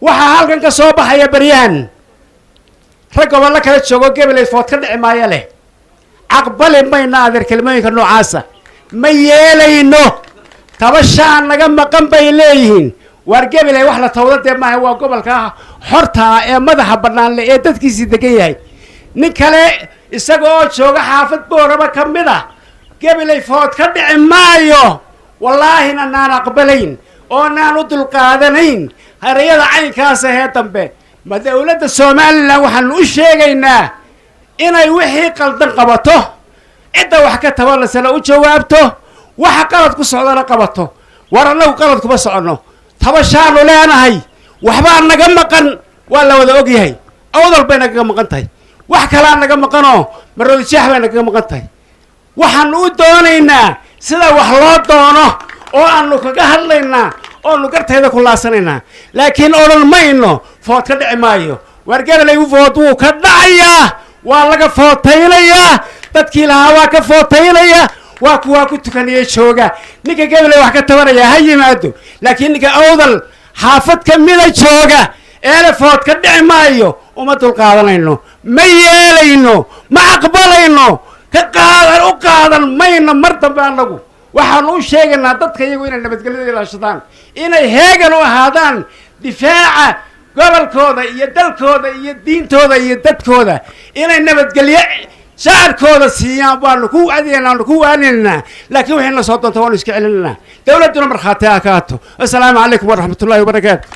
Waxaa halkan ka soo baxaya baryahan rag gobollo kala joogo Gabiley food ka dhici maayo leh. Aqbali mayno, adeer, kelmooyinka noocaasa ma yeelayno. Tabashaan naga maqan bay leeyihiin. Waar, Gabiley wax la tawda dee maaha, waa gobolka xorta ah ee madaxa bannaan leh ee dadkiisii degan yahay. Nin kale isaga oo jooga xaafad Booraba ka mid ah, "Gabiley food ka dhici maayo," wallaahina naan aqbalayn oo naan u dulqaadanayn erayada caynkaas ahee dambe. Ma dowladda Somaliland waxaanu u sheegaynaa inay wixii qaldan qabato, cidda wax ka tabanasana u jawaabto, waxa qalad ku socdana qabato. War, annagu qalad kuma soconno, tabashaanu leenahay, waxbaa naga maqan, waa la wada ogyahay. Awdal bay nagaga maqan tahay, wax kalaa naga maqanoo Maroodijeex bay nagaga maqan tahay. Waxaanu u doonaynaa sida wax loo doono oo aanu kaga hadlaynaa oonu gartayda ku laasanaynaa, laakiin odhan mayno "food ka dhici maayo". Waar, Gabiley food wuu ka dhacayaa, waa laga footaynayaa, dadkii lahaa waa ka footaynaya, waa kuwaa ku tukanaya jooga. Ninka Gabiley wax ka tabanaya ha yimaado, laakiin ninka Awdal xaafad ka mida jooga eele "food ka dhici maayo" uma dulqaadanayno, ma yeelayno, ma aqbalayno, ka qaadan u qaadan mayno mar dambe. Annagu waxaanu u sheegaynaa dadka iyagu inay nabadgelyada ilaashadaan, inay heegan u ahaadaan difaaca gobolkooda iyo dalkooda iyo diintooda iyo dadkooda, inay nabadgelyo shacabkooda siiyaan baanu ku wacdiyaynaa, waanu ku waaninaynaa, laakiin waxayna soo doonta waanu iska celinaynaa. Dowladduna markhaati ha ka hato. Assalaamu calaykum waraxmatullahi wabarakaatu.